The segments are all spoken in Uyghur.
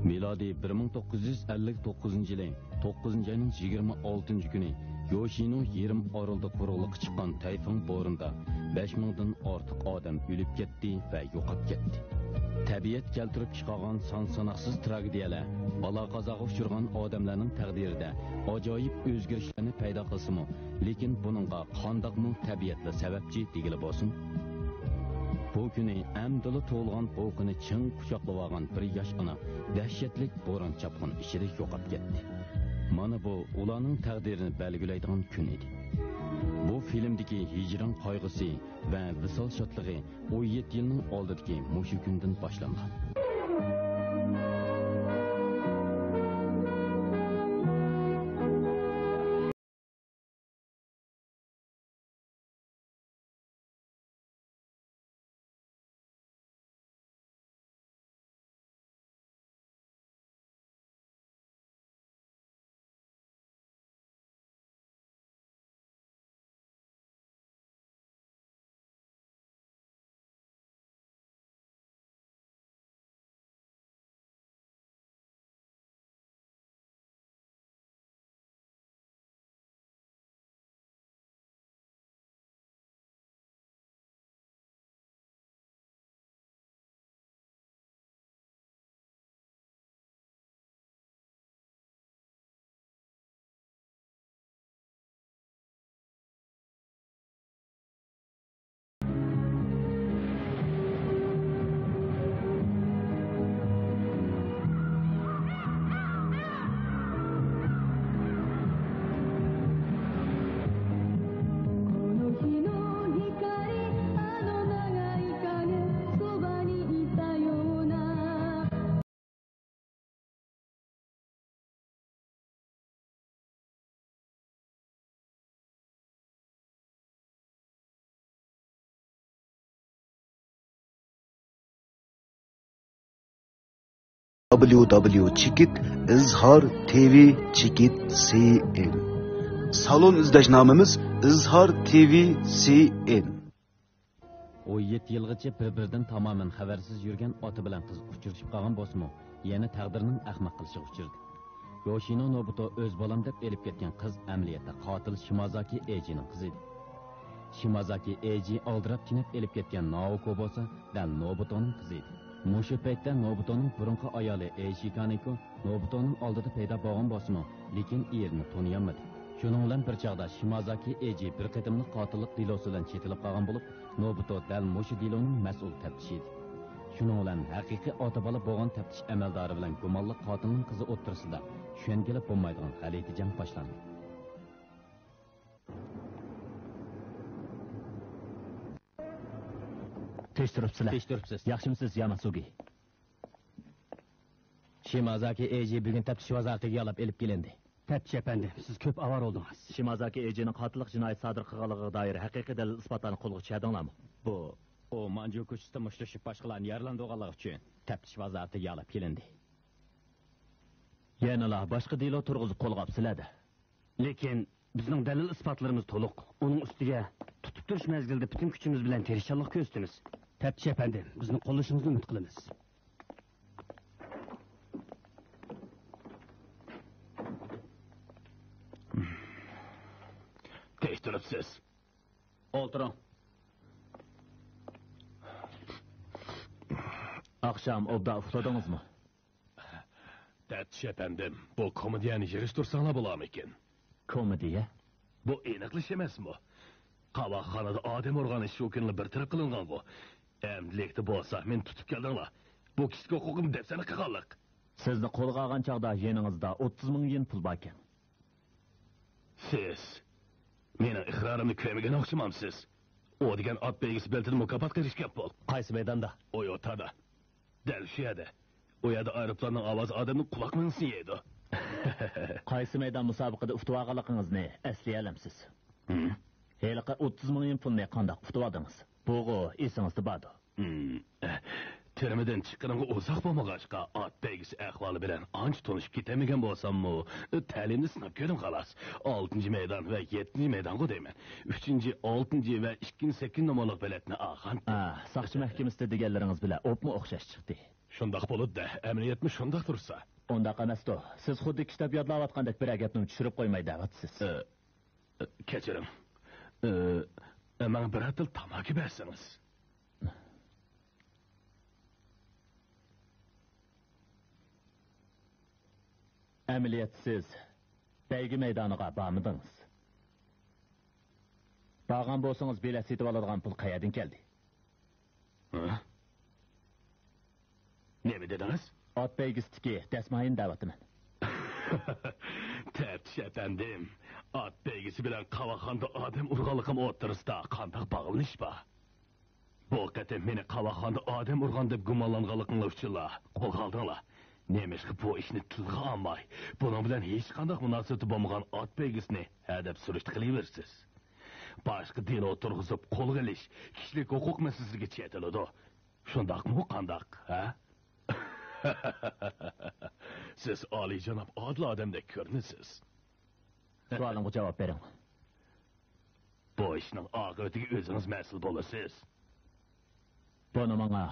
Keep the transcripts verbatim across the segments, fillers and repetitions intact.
مىلادىي بىر مىڭ توققۇز يۈز ئەللىك توققۇزىنچى يىلى توققۇزىنچى ئاينىڭ يىگىرمە ئالتىنچى كۈنى يوشىنو يېرىم ئارىلىدا قۇرۇقلۇققا چىققان تەيفۇڭ بورىنىدا بەش مىڭدىن ئارتۇق ئادەم ئۆلۈپ كەتتى ۋە يوقاپ كەتتى. تەبىئەت كەلتۈرۈپ چىقارغان سان-ساناقسىز تراگېدىيەلەر، بالا-قازاغا ئۇچرىغان ئادەملەرنىڭ تەقدىرىدە ئاجايىپ ئۆزگىرىشلەرنى پەيدا قىلسىمۇ، لېكىن بۇنىڭغا قانداقمۇ تەبىئەتلا سەۋەبچى دېگىلى بولسۇن؟ بۇ كۈنى ئەمدىلا تۇغۇلغان قوۋۇقىنى چىڭ قۇچاقلىۋالغان بىر ياش ئانا دەھشەتلىك بوران-چاپقۇن ئىچىدە يوقاپ كەتتى. مانا بۇ ئۇلارنىڭ تەقدىرىنى بەلگىلەيدىغان كۈن ئىدى. بۇ فىلىمدىكى ھىجران قايغۇسى ۋە ۋىسال شادلىقى ئون يەتتە يىلنىڭ ئالدىدىكى مۇشۇ كۈندىن باشلانغان. دبليو دبليو چېكىت ئىزھار تىۋى چېكىت سىئېن. سالون ئىزدەش نامىمىز ئىزھار تىۋى سىئېن. ئون يەتتە يىلغىچە بىر-بىرىدىن تامامەن خەۋەرسىز يۈرگەن ئاتا بىلەن قىز ئۇچرىشىپ قالغان بولسىمۇ، يەنە تەقدىرنىڭ ئەخمەق قىلىشىغا ئۇچرىدى. يوشىنو نوبۇتو ئۆز بالام دەپ ئېلىپ كەتكەن قىز ئەمەلىيەتتە قاتىل شىمازاكى ئېيجىنىڭ قىزى ئىدى. شىمازاكى ئېيجى ئالدىراپ-تېنەپ ئېلىپ كەتكەن نائوكو بولسا دەل نوبۇتونىڭ قىزى ئىدى. مۇشۇ پەيتتە نوبۇتونىڭ بۇرۇنقى ئايالى ئېيشى كانېكو نوبۇتونىڭ ئالدىدا پەيدا بولغان بولسىمۇ، لېكىن ئېرىنى تونۇيالمىدى. شۇنىڭ بىلەن بىر چاغدا شىمازاكى ئېيجى بىر قېتىملىق قاتىللىق دېلوسى بىلەن چېتىلىپ قالغان بولۇپ، نوبۇتو دەل مۇشۇ دېلونىڭ مەسئۇل تەپتىشى ئىدى. شۇنىڭ بىلەن ھەقىقىي ئاتا-بالا بولغان تەپتىش ئەمەلدارى بىلەن گۇمانلىق قاتىلنىڭ قىزى ئوتتۇرىسىدا چۈشەنگىلى بولمايدىغان غەلىتە جەڭ باشلاندى. تىنچ تۇرۇپسىلەر. تىنچ تۇرۇپسىز. ياخشىمۇسىز، ياماسۇگى؟ شىمازاكى ئېيجى بۈگۈن تەپتىش ۋازارىتىگە يالاپ ئېلىپ كېلىندى. تەپتىش ئەپەندى، سىز كۆپ ئاۋارە بولدىڭىز. شىمازاكى ئېيجىنىڭ قاتىللىق جىنايىتى سادىر قىلغانلىقىغا دائىر ھەقىقىي دەلىل-ئىسپاتلارنى قولغا چۈشۈردۈڭلارمۇ؟ بۇ، ئۇ مانجۇ كوچىسىدا مۇشتلىشىپ باشقىلارنى يارىلاندۇرغانلىقى ئۈچۈن تەپتىش ۋازارىتىگە يالاپ كېلىندى. يەنىلا باشقا دېلو تۇرغۇزۇپ قولغاپسىلەر-دە. لېكىن بىزنىڭ دەلىل-ئىسپاتلىرىمىز تولۇق. ئۇنىڭ ئۈستىگە تۇتۇپ تۇرۇش مەزگىلىدە پۈتۈن كۈچىمىز بىلەن تىرىشچانلىق كۆرسىتىمىز. تەپتىش ئەپەندى، بىزنى قوللىشىڭىزنى ئۈمىد قىلىمىز. تىنچ تۇرۇپسىز. ئولتۇرۇڭ. ئاخشام ئوبدان ئۇخلىدىڭىزمۇ؟ تەپتىش ئەپەندىم، بۇ كومېدىيەنى يىغىشتۇرساڭلار بولامىكىن؟ كومېدىيە؟ بۇ ئېنىقلىشىش ئەمەسمۇ؟ قاۋاقخانىدا ئادەم ئۇرغان ئىش شۇ كۈنلا بىر تەرەپ قىلىنغانغۇ؟ ئەمدىلىكتە بولسا مېنى تۇتۇپ كەلدىڭلار. بۇ كىشىلىك ھوقۇقنى دەپسەندە قىلغانلىق. سىزنى قولغا ئالغان چاغدا يېنىڭىزدا ئوتتۇز مىڭ يېن پۇل باركەن. سىز مېنىڭ ئىقرارىمنى كۆرمىگەن ئوخشىمامسىز؟ ئۇ دېگەن ئات بەيگىسى بېلىتىدە مۇكاپاتقا ئېرىشكەن پۇل. قايسى مەيداندا؟ ئويوتادا. دەل شۇ يەردە. ئۇ يەردە ئايروپىلاننىڭ ئاۋازى ئادەمنىڭ قۇلاق مېڭىسىنى يەيدۇ. قايسى مەيدان مۇسابىقىدە ئۇتۇۋالغانلىقىڭىزنى ئەسلىيەلەمسىز؟ ھىم؟ ھېلىقى ئوتتۇز مىڭ يېن پۇلنى قانداق ئۇتۇۋالدىڭىز؟ بۇغۇ ئېسىڭىزدە باردۇ. ھىم. تۈرمىدىن چىققىنىمغا ئۇزاق بولمىغاچقا، ئات بەيگىسى ئەھۋالى بىلەن ئانچە تونۇشۇپ كېتەلمىگەن بولساممۇ، تەلىيىمنى سىناپ كۆردۈم خالاس. ئالتىنچى مەيدان ۋە يەتتىنچى مەيدانغۇ دەيمەن. ئۈچىنچى، ئالتىنچى ۋە ئىككىنچى سەككىز نومۇرلۇق بېلەتنى ئالغان. ھە، ساقچى مەھكىمىسىدە دېگەنلىرىڭىز بىلەن ئوپمۇ ئوخشاش چىقتى. شۇنداق بولىدۇ-دە، ئەمەلىيەتمۇ شۇنداق تۇرسا. ئۇنداق ئەمەستۇ. سىز خۇددى كىتاب يادلاۋاتقاندەك بىرەر گەپنىمۇ چۈشۈرۈپ قويماي دەۋاتىسىز. ئە، ئە، كەچۈرۈڭ. ئە، ماڭا بىرەر تال تاماكا بەرسىڭىز. ئەمەلىيەتتە سىز بەيگە مەيدانىغا بارمىدىڭىز. بارغان بولسىڭىز، بېلەت سېتىۋالىدىغان پۇل قەيەردىن كەلدى؟ ھە؟ نېمە دېدىڭىز؟ ئات بەيگىسىدىكى دەسمايىنى دەۋاتىمەن. تەپتىش ئەپەندىم، ئات بەيگىسى بىلەن قاۋاقخانىدا ئادەم ئۇرغانلىقىم ئوتتۇرىسىدا قانداق باغلىنىش بار؟ بۇ قېتىم مېنى قاۋاقخانىدا ئادەم ئۇرغان دەپ گۇمانلانغانلىقىڭلار ئۈچۈنلا قولغا ئالدىڭلار. نېمىشقا بۇ ئىشنى تىلغا ئالماي، بۇنىڭ بىلەن ھېچقانداق مۇناسىۋىتى بولمىغان ئات بەيگىسىنى ھەدەپ سۈرۈشتە قىلىۋېرىسىز؟ باشقا دېلو تۇرغۇزۇپ قولغا ئېلىش كىشىلىك ھوقۇق مەسىلىسىگە چېتىلىدۇ. شۇنداقمۇ قانداق، ھە؟ سىز ئالىيجاناب ئادىل ئادەمدەك كۆرۈنىسىز. سوئالىمغا جاۋاب بېرىڭ. بۇ ئىشنىڭ ئاقىۋىتىگە ئۆزىڭىز مەسئۇل بولىسىز. بۇنى ماڭا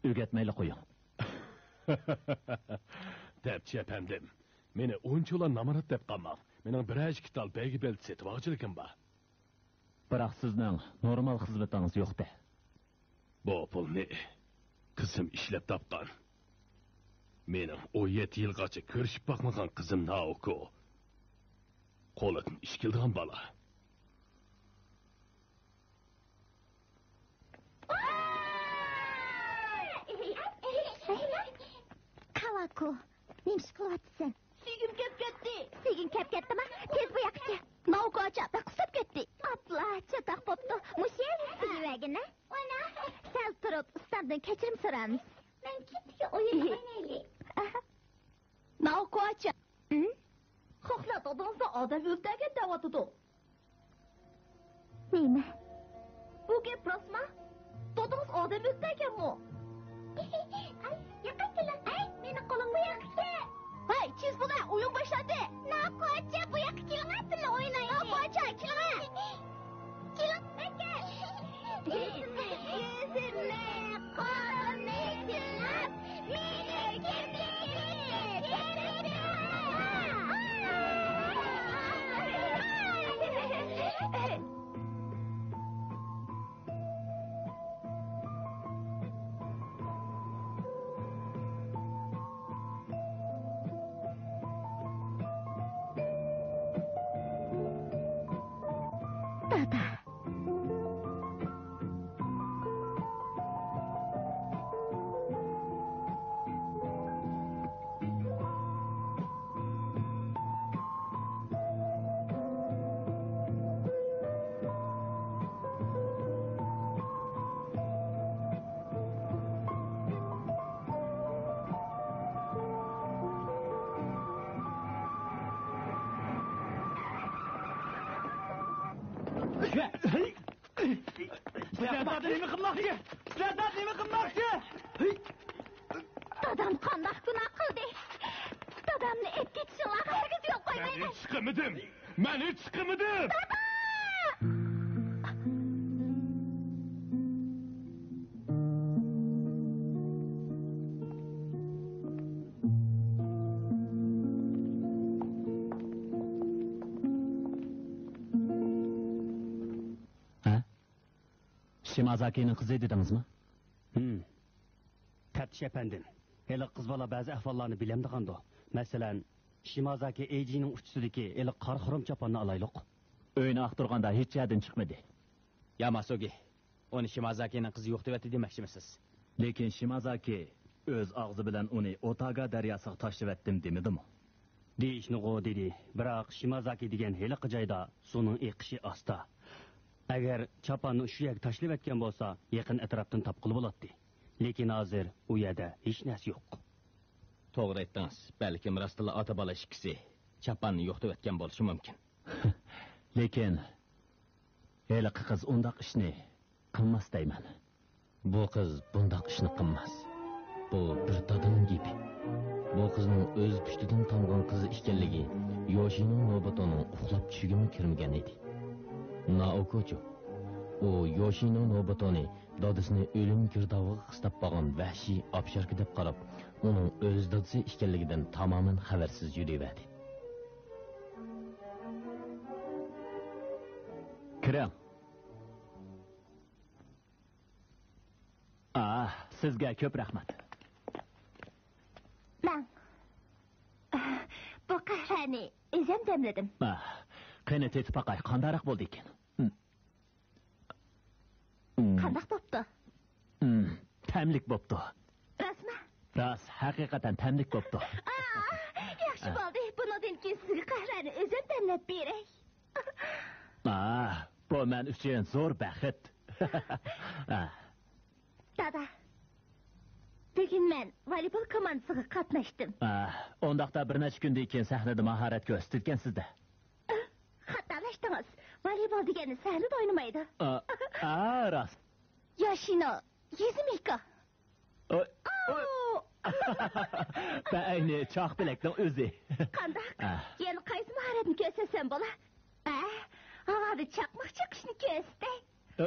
ئۆگەتمەيلا قويۇڭ. تەپتىش ئەپەندىم، مېنى ئۇنچىۋالا نامرات دەپ قالماڭ. مېنىڭ بىرەر ئىككى تال بەيگە بېلىتى سېتىۋالغۇچىلىكىم بار. بىراق سىزنىڭ نورمال خىزمىتىڭىز يوق-دە. بۇ پۇلنى قىزىم ئىشلەپ تاپقان. مېنىڭ ئون يەتتە يىلغىچە كۆرۈشۈپ باقمىغان قىزىم نائوكو. قولىدىن ئىش كېلىدىغان بالا. كاۋاكو، نېمە ئىش قىلىۋاتىسەن؟ سۈيىگۈم كەپ كەتتى. سۈيىگۈم كەپ كەتتىما؟ تېز بۇ ياققا كەل. ناۋكاچا بەك قۇسۇپ كەتتى. ئاپلا، چاتاق بوپتۇ. مۇشۇ يەرنى سېلىۋەرگىنە. سەل تۇرۇپ، ئۇستامدىن كەچۈرۈم سورامىز. مەن كېتىشكە ئويۇن ئوينايلى. ناۋكاچا. ھە؟ خوخلا دادىڭىزدا ئادەم ئۆلتۈرگەن دەۋاتىدۇ. نېمە؟ بۇ گەپ راستما؟ دادىڭىز ئادەم ئۆلتۈرگەنمۇ؟ ئاي، يېقىن كېلىڭ. ئەي، مېنى قولۇڭغا ياقىسى. ھەي، تېز بولە، ئويۇن باشلاندى. ناقوچا، بۇ ياققا كېلىڭە، بىللە ئوينايلى. ناقوچا، كېلىڭە. كېلىڭ، ئەكە. بىزنى يۈزىنى، قولىنى سىلاپ، مېنى كىملىكىنى تېپىپ بېرىڭ. دادا. سىلەر نېمە قىلماقچى؟ سىلەر نېمە قىلماقچى؟ دادام قانداق گۇناھ قىلدى؟ دادامنى ئېلىپ كېتىشىڭلارغا ھەرگىز يول قويمايمەن. مەن ھېچ چىقمىدىم. مەن ھېچ چىقمىدىم. دادا! ھە؟ شىمازاكىنىڭ قىزى دېدىڭىزمۇ؟ ھىم. تەپتىش ئەپەندىم، ھېلىقى قىز بالا بەزى ئەھۋاللارنى بىلەمدىغاندۇ؟ مەسىلەن، شىمازاكى ئېيجىنىڭ ئۇچىسىدىكى ھېلىقى قارا خۇرۇم چاپاننى ئالايلۇق. ئۆينى ئاختۇرغاندا ھېچ يەردىن چىقمىدى. ياماسۇگى، ئۇنى شىمازاكىنىڭ قىزى يوقىتىۋەتتى دېمەكچىمىسىز؟ لېكىن شىمازاكى ئۆز ئاغزى بىلەن ئۇنى ئوتاگا دەرياسىغا تاشلىۋەتتىم دېمىدىمۇ؟ دېيىشنىغۇ دېدى، بىراق شىمازاكى دېگەن ھېلىقى جايدا سۇنىڭ ئېقىشى ئاستا. ئەگەر چاپاننى شۇ يەرگە تاشلىۋەتكەن بولسا، يېقىن ئەتراپتىن تاپقىلى بولاتتى. لېكىن ھازىر ئۇ يەردە ھېچ نەرسە يوق. توغرا ئېيتتىڭىز. بەلكىم راستلا ئاتا-بالا ئىككىسى چاپاننى يوقىتىۋەتكەن بولۇشى مۇمكىن. لېكىن ھېلىقى قىز ئۇنداق ئىشنى قىلماس دەيمەن. بۇ قىز بۇنداق ئىشنى قىلماس. بۇ بىر دادىنىڭ گېپى. بۇ قىزنىڭ ئۆز پۇشتىدىن تامغان قىزى ئىكەنلىكى يوشىنو نوبۇتونىڭ ئۇخلاپ چۈشىگىمۇ كىرمىگەن ئىدى. نائوكوچۇ، ئۇ يوشىنو نوبۇتونى دادىسىنى ئۆلۈم گىردابىغا قىستاپ بارغان ۋەھشىي ئاپشاركا دەپ قاراپ، ئۇنىڭ ئۆز دادىسى ئىكەنلىكىدىن تامامەن خەۋەرسىز يۈرۈۋەردى. كىرىڭ. ئاھ، سىزگە كۆپ رەھمەت. مەن بۇ قەھۋەنى ئۆزۈم دەملىدىم. ئاھ، قېنى تېتىپ باقاي، قانداقراق بولدى ئىكەن؟ ھىم. ھىم. قانداق بوپتۇ؟ ھىم، تەملىك بوپتۇ. راستمۇ؟ راست، ھەقىقەتەن تەملىك بوپتۇ. ئاھ، ياخشى بولدى. بۇنىڭدىن كېيىن سىزگە قەھۋەنى ئۆزۈم دەملەپ بېرەي. ئاھ، بۇ مەن ئۈچۈن زور بەخت. ئاھ. دادا، بۈگۈن مەن ۋالىبول كوماندىسىغا قاتناشتىم. ئاھ، ئۇنداقتا بىر نەچچە كۈندىن كېيىن سەھنىدە ماھارەت كۆرسىتىدىكەنسىز-دە. خاتالاشتىڭىز. ۋالىبول دېگەننى سەھنىدە ئوينىمايدۇ. ئا، ئا، راست. ياشىنو يېزىمىكا. ئوي، ئوي. ئاۋۇ! بەئەينى چاقپەلەكنىڭ ئۆزى. قانداق؟ ئا. يەنە قايسى ماھارەتنى كۆرسەتسەم بولا؟ ئا، ھاۋادا چاقماق چېقىشنى كۆرسىتەي. ئا.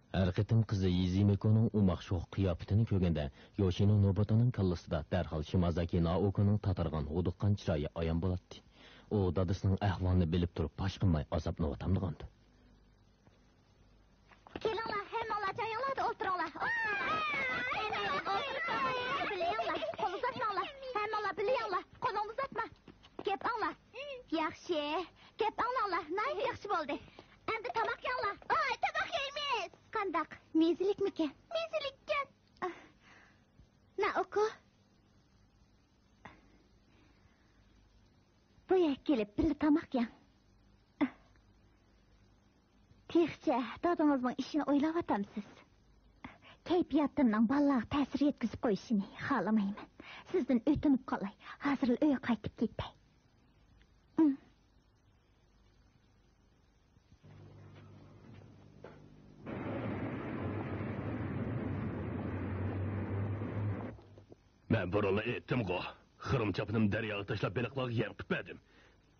ھەر قېتىم قىزى يېزىمىكونىڭ ئوماق شوخ قىياپىتىنى كۆرگەندە، يوشىنو نوبۇتانىڭ كاللىسىدا دەرھال شىمازاكى نائوكونىڭ تاتارغان، ھودۇققان چىرايى ئايان بولاتتى. ئۇ دادىسىنىڭ ئەھۋالىنى بىلىپ تۇرۇپ پاش قىلماي ئازابلىنىۋاتامدىغاندۇ. كېلىڭلار، ھەممىڭلار جايىڭلاردا ئولتۇرۇڭلار. بىللە يەڭلار، قول ئۇزاتماڭلار. ھەممىڭلار بىللە يەڭلار، قولۇڭنى ئۇزاتما. گەپ ئاڭلا. ياخشى. گەپ ئاڭلاڭلار، ناھايىتى ياخشى بولدى. ئەمدى تاماق يەڭلار. ۋاي، تاماق يەيمىز. قانداق؟ مېزىلىكمىكەن؟ مېزىلىككەن. ئاھ. نائوكو. بۇ يەرگە كېلىپ بىللە تاماق يەڭ. تېخىچە دادىڭىزنىڭ ئىشىنى ئويلاۋاتامسىز؟ كەيپىياتىمنىڭ بالىلارغا تەسىر يەتكۈزۈپ قويۇشىنى خالىمايمەن. سىزدىن ئۆتۈنۈپ قالاي، ھازىرلا ئۆيگە قايتىپ كېتەي. مەن بۇرۇنلا ئېيتتىمغۇ، خىرىم چاپىنىمنى دەرياغا تاشلاپ بېلىقلارغا يەم قىلىپ بەردىم.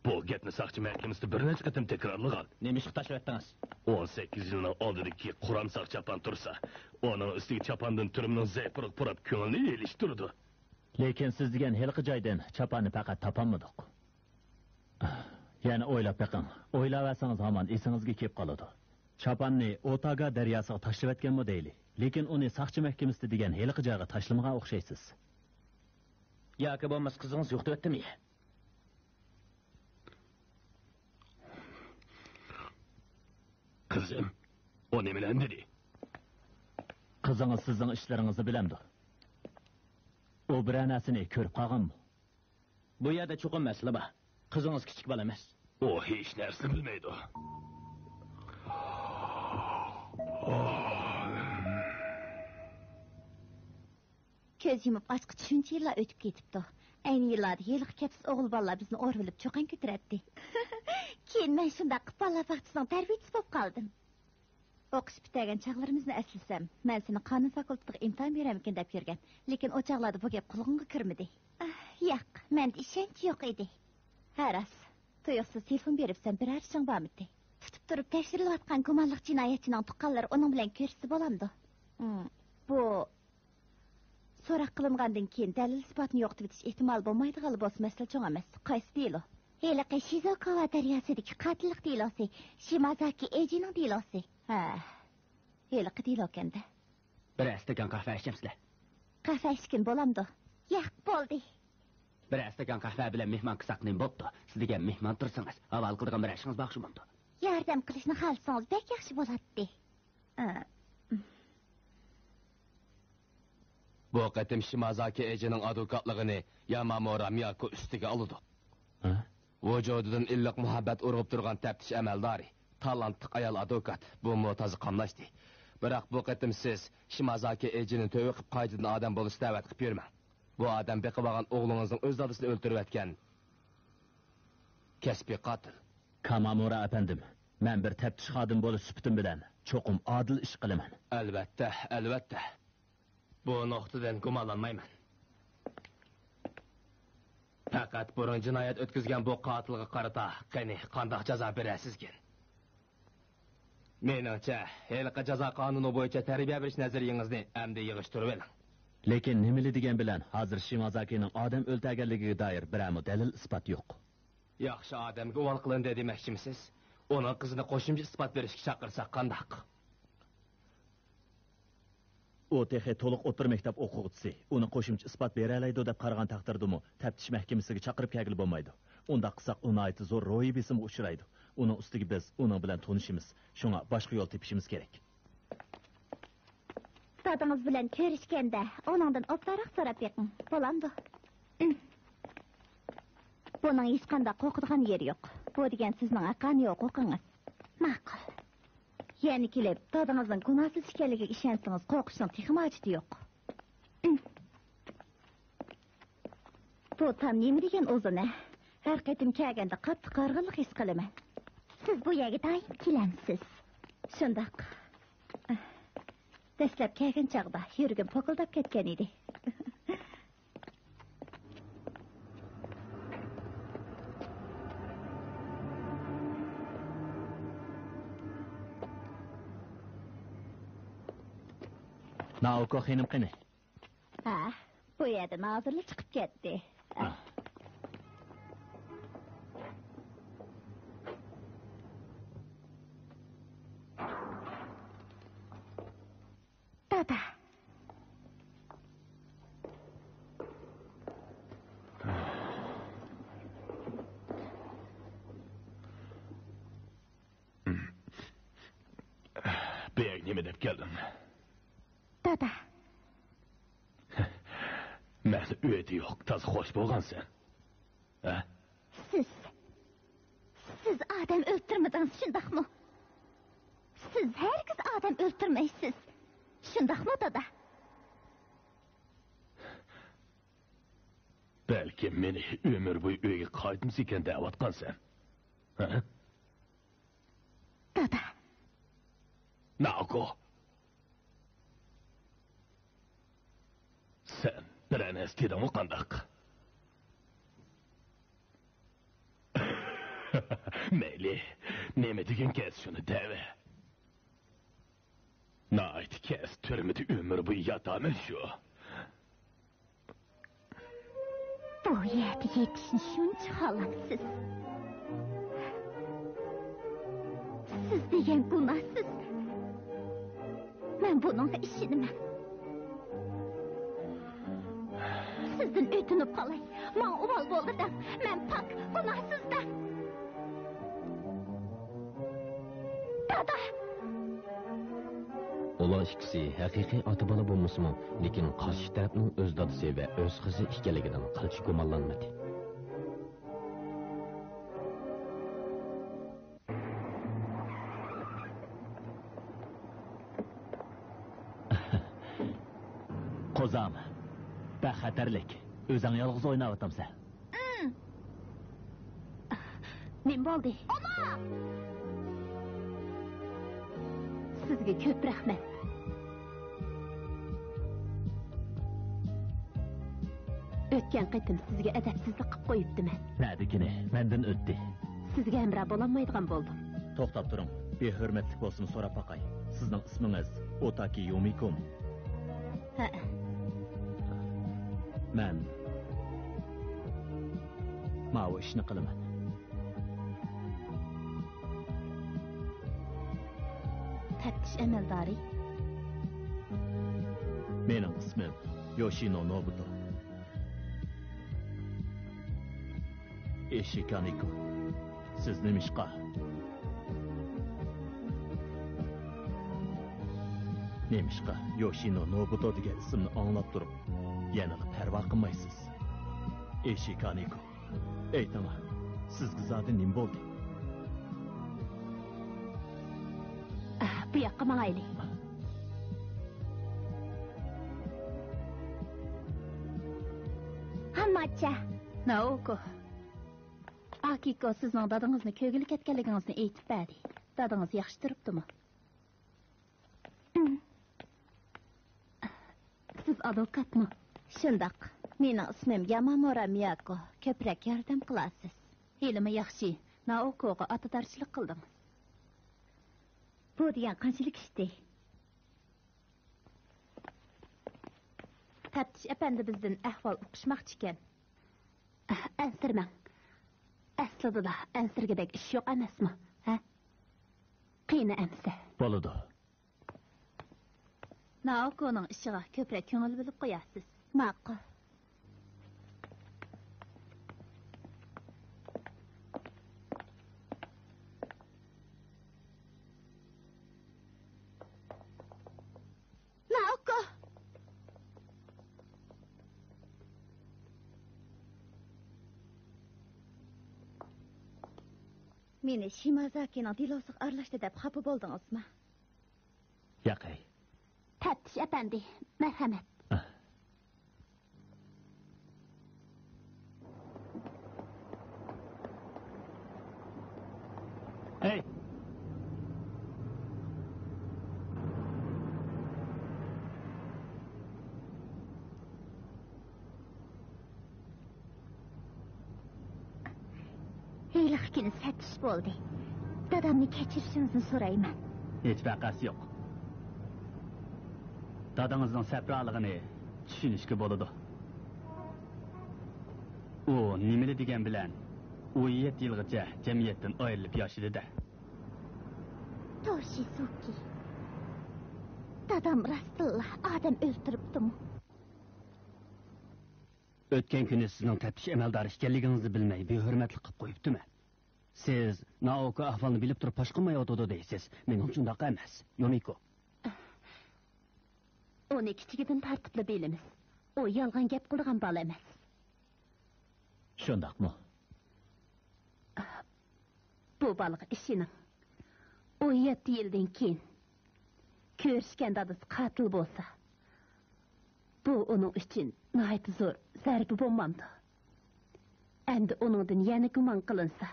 بۇ گەپنى ساقچى مەھكىمىسىدە بىر نەچچە قېتىم تەكرارلىغان. نېمىشقا تاشلىۋەتتىڭىز؟ ئون سەككىز يىلنىڭ ئالدىدىكى قۇرام ساق چاپان تۇرسا، ئۇنىڭ ئۈستىگە چاپاندىن تۈرمىنىڭ زەيپۇرىقى پۇراپ كۆڭۈلنى ئېلىشتۇرىدۇ. لېكىن سىز دېگەن ھېلىقى جايدىن چاپاننى پەقەت تاپالمىدۇق. يەنە ئويلاپ بېقىڭ. ئويلاۋەرسىڭىز ھامان ئېسىڭىزگە كېلىپ قالىدۇ. چاپاننى ئوتاگا دەرياسىغا تاشلىۋەتكەنمۇ دەيلى. لېكىن ئۇنى ساقچى مەھكىمىسىدە دېگەن ھېلىقى جايغا تاشلىمىغان ئوخشايسىز. ياكى بولمىسا قىزىڭىز يوقىتىۋەتتىمۇ؟ قىزىم، ئۇ نېمىلەرنى دېدى؟ قىزىڭىز سىزنىڭ ئىشلىرىڭىزنى بىلەمدۇ؟ ئۇ بىرەر نەرسىنى كۆرۈپ قالغانمۇ؟ بۇ يەردە چوقۇم مەسىلە بار. قىزىڭىز كىچىك بالا ئەمەس. ئۇ ھېچ نەرسىنى بىلمەيدۇ. كۆز يۇمۇپ ئاچقىچە شۇنچە يىللار ئۆتۈپ كېتىپتۇ. ئەينى يىللاردا ھېلىقى كەپسىز ئوغۇل بالىلار بىزنى ئورىۋېلىپ چۇقان كۆتۈرەتتى. كېيىن مەن شۇنداق قىلىپ بالىلار باغچىسىنىڭ تەربىيىچىسى بولۇپ قالدىم. ئوقۇش پۈتتۈرگەن چاغلىرىمىزنى ئەسلىسەم، مەن سېنى قانۇن فاكۇلتېتىغا ئىمتىھان بېرەرمىكىن دەپ يۈرگەن. لېكىن ئۇ چاغلاردا بۇ گەپ قۇلىقىڭغا كىرمىدى. ئاھ، ياق، مەندە ئىشەنچ يوق ئىدى. ھە، راست. تۇيۇقسىز تېلېفون بېرىپسەن، بىرەر ئىشىڭ بارمىدى؟ تۇتۇپ تۇرۇپ تەكشۈرۈلۈۋاتقان گۇمانلىق جىنايەتچىنىڭ تۇغقانلىرى ئۇنىڭ بىلەن كۆرۈشسە بولامدۇ؟ ھىم، بۇ سوراق قىلىنغاندىن كېيىن دەلىل-ئىسپاتنى يوقىتىۋېتىش ئېھتىمالى بولمايدىغانلا بولسا مەسىلە چوڭ ئەمەس. قايسى دېلو؟ ھېلىقى شىزوكاۋا دەرياسىدىكى قاتىللىق دېلوسى، شىمازاكى ئېجىنىڭ دېلوسى. ھە، ھېلىقى دېلوكەن-دە. بىر ئەستەكان قەھۋە ئىچەمسىلەر؟ قەھۋە ئىچكىن بولامدۇ؟ ياق، بولدى. بىر ئەستەكان قەھۋە بىلەن مېھمان كىساق نېمە بوپتۇ؟ سىز دېگەن مېھمان تۇرسىڭىز، ھاۋالە قىلىدىغان بىر ئىشىڭىز بار شۇمۇندۇ؟ ياردەم قىلىشنى خالىسىڭىز بەك ياخشى بولاتتى. ئا. بۇ قېتىم شىمازاكى ئېجىنىڭ ئادۋوكاتلىقىنى يامامۇرا مىياكو ئۈستىگە ئالىدۇ. ھە؟ ۋۇجۇدىدىن ئىللىق مۇھەببەت ئۇرغۇپ تۇرغان تەپتىش ئەمەلدارى، تالانتلىق ئايال ئادۋوكات، بۇمۇ تازا قاملاشتى. بىراق بۇ قېتىم سىز شىمازاكى ئېجىنى تۆۋە قىپ قايتىدىن ئادەم بولۇشقا دەۋەت قىپ يۈرمەڭ. بۇ ئادەم بېقىۋالغان ئوغلىڭىزنىڭ ئۆز دادىسىنى ئۆلتۈرۈۋەتكەن كەسپىي قاتىل. كامامۇرا ئەپەندىم، مەن بىر تەپتىش خادىمى بولۇش سۈپىتىم بىلەن چوقۇم ئادىل ئىش قىلىمەن. ئەلۋەتتە، ئەلۋەتتە. بۇ نۇقتىدىن گۇمانلانمايمەن. پەقەت بۇرۇن جىنايەت ئۆتكۈزگەن بۇ قاتىلغا قارىتا قېنى قانداق جازا بېرەرسىزكىن؟ مېنىڭچە، ھېلىقى جازا قانۇنى بويىچە تەربىيە بېرىش نەزەرىيىڭىزنى ئەمدى يىغىشتۇرۇۋېلىڭ. لېكىن نېمىلى دېگەن بىلەن، ھازىر شىمازاكىنىڭ ئادەم ئۆلتۈرگەنلىكىگە دائىر بىرەرمۇ دەلىل ئىسپات يوق. ياخشى ئادەمگە ئۇۋال قىلىندى دېمەكچىمسىز؟ ئۇنىڭ قىزىنى قوشۇمچە ئىسپات بېرىشكە چاقىرساق قانداق؟ ئۇ تېخى تولۇق ئوتتۇرا مەكتەپ ئوقۇغۇچىسى. ئۇنى قوشۇمچە ئىسپات بېرەلەيدۇ دەپ قارىغان تەقدىردىمۇ، تەپتىش مەھكىمىسىگە چاقىرىپ كەلگىلى بولمايدۇ. ئۇنداق قىلساق، ئۇ ناھايىتى زور روھىي بېسىمغا ئۇچرايدۇ. ئۇنىڭ ئۈستىگە بىز ئۇنىڭ بىلەن تونۇشىمىز. شۇڭا باشقا يول تېپىشىمىز كېرەك. دادىڭىز بىلەن كۆرۈشكەندە، ئۇنىڭدىن ئوبدانراق سوراپ بېقىڭ. بولامدۇ؟ بۇنىڭ ھېچقانداق قورقىدىغان يېرى يوق. بۇ دېگەن سىزنىڭ ھەققانىي ھوقۇقىڭىز. ماقۇل. يەنە كېلىپ، دادىڭىزنىڭ گۇناھسىز ئىكەنلىكىگە ئىشەنسىڭىز، قورقۇشنىڭ تېخىمۇ ھاجىتى يوق. بۇ تام نېمە دېگەن ئۇزۇن، ھە؟ ھەر قېتىم كەلگەندە قاتتىق ھارغىنلىق ھېس قىلىمەن. سىز بۇ يەرگە دائىم كېلەمسىز؟ شۇنداق. دەسلەپ كەلگەن چاغدا يۈرىكىم پوكۇلداپ كەتكەن ئىدى. نائوكو خېنىم قېنى؟ ھە، بۇ يەردىن ھازىرلا چىقىپ كەتتى. ھە. دادا. بۇ يەرگە نېمە دەپ كەلدىڭ؟ دادا. مەن ئۆيدە يوق، تازا خوش بولغانسەن. ھە؟ سىز، سىز ئادەم ئۆلتۈرمىدىڭىز، شۇنداقمۇ؟ سىز ھەرگىز ئادەم ئۆلتۈرمەيسىز، شۇنداقمۇ، دادا؟ بەلكىم مېنى ئۆمۈر بويى ئۆيگە قايتمىسىكەن دەۋاتقانسەن. ھە؟ دادا. ناكو. سەن بىرەر نەرسە دېدىڭمۇ قانداق؟ مەيلى، نېمە دېگۈڭ كەلسە شۇنى دەۋە. ناھايىتى كەس تۈرمىدە ئۆمۈر بويى ياتامەن شۇ. بۇ يەردە يېتىشنى شۇنچە خالاپسىز. سىز دېگەن گۇناھسىز. مەن بۇنىڭغا ئىشىنىمەن. سىزدىن ئۆتۈنۈپ قالاي، ماڭا ئۇۋال بولدى دەڭ. مەن پاك، گۇناھسىز دەڭ. دادا! ئۇلار ئىككىسى ھەقىقىي ئاتا-بالا بولمىسىمۇ، لېكىن قارشى تەرەپنىڭ ئۆز دادىسى ۋە ئۆز قىزى ئىكەنلىكىدىن قىلچە گۇمانلانمىدى. قوزام، بەك خەتەرلىك. ئۆزۈڭ يالغۇز ئويناۋاتامسەن. ئىم. نېمە بولدى؟ ئانا! سىزگە كۆپ رەھمەت. ئۆتكەن قېتىم سىزگە ئەدەپسىزلىك قىپ قويۇپتىمەن. نەدىكىنى مەندىن ئۆتتى. سىزگە ھەمراھ بولالمايدىغان بولدۇم. توختاپ تۇرۇڭ، بىھۆرمەتلىك بولسىمۇ سوراپ باقاي. سىزنىڭ ئىسمىڭىز ئوتاكى يومىكومۇ؟ ھەئە. مەن ماۋۇ ئىشنى قىلىمەن. تەپتىش ئەمەلدارى. مېنىڭ ئىسمىم يوشىنو نوبۇتو. ئېشىكانىكو، سىز نېمىشقا، نېمىشقا يوشىنو نوبۇتو دېگەن ئىسىمنى ئاڭلاپ تۇرۇپ، يەنىلا پەرۋا قىلمايسىز؟ ئېشىكانىكو، ئېيتىڭا، سىزگە زادى نېمە بولدى؟ ئاھ، بۇ ياققا ماڭايلى. ھامماچا. ناوكو. ئاكىكو سىزنىڭ دادىڭىزنى كۆرگىلى كەتكەنلىكىڭىزنى ئېيتىپ بەردى. دادىڭىز ياخشى تۇرۇپتىمۇ؟ سىز ئادۋوكاتمۇ؟ شۇنداق. مېنىڭ ئىسمىم يامامۇرا مىياكو. كۆپرەك ياردەم قىلارسىز. ھېلىمۇ ياخشى، نائوكوغا ئاتىدارچىلىق قىلدىڭىز. بۇ دېگەن قانچىلىك ئىشتى؟ تەپتىش ئەپەندى بىزدىن ئەھۋال ئۇقۇشماقچىكەن. ئەنسىرىمەڭ. ئەسلىدىلا ئەنسىرىگۈدەك ئىش يوق ئەمەسمۇ؟ ھە؟ قېنى ئەمىسە. بولىدۇ. نائوكونىڭ ئىشىغا كۆپرەك كۆڭۈل بۆلۈپ قويارسىز. ماقۇل. نائوكو! مېنى شىمازاكىنىڭ دېلوسىغا ئارىلاشتى دەپ خاپا بولدىڭىزمۇ؟ ياقەي. تەپتىش ئەپەندى، مەرھەمەت. ئاھ. ھەي! ھېلىقى كۈنى سەت چۈش بولدى. دادامنى كەچۈرۈشىڭىزنى سورايمەن. ھېچ ۋەقەسى يوق. دادىڭىزنىڭ سەپرالىقىنى چۈشىنىشكە بولىدۇ. ئۇ نېمىلا دېگەن بىلەن ئون يەتتە يىلغىچە جەمئىيەتتىن ئايرىلىپ ياشىدى-دە. توشىزۇكى، دادام راستتىنلا ئادەم ئۆلتۈرۈپتىمۇ؟ ئۆتكەن كۈنى سىزنىڭ تەپتىش ئەمەلدارى ئىكەنلىكىڭىزنى بىلمەي، بىھۆرمەتلىك قىلىپ قويۇپتىمەن. سىز نائوكا ئەھۋالنى بىلىپ تۇرۇپ پاش قىلمايۋاتىدۇ دەيسىز. مېنىڭچۇ ئۇنداق ئەمەس، يۇمىكو. ئۇنى كىچىكىدىن تارتىپلا بىلىمىز. ئۇ يالغان گەپ قىلىدىغان بالا ئەمەس. شۇنداقمۇ؟ بۇ بالىغا ئىشىنىڭ. ئون يەتتە يىلدىن كېيىن كۆرۈشكەن دادىسى قاتىل بولسا، بۇ ئۇنىڭ ئۈچۈن ناھايىتى زور زەربە بولمامدۇ؟ ئەمدى ئۇنىڭدىن يەنە گۇمان قىلىنسا،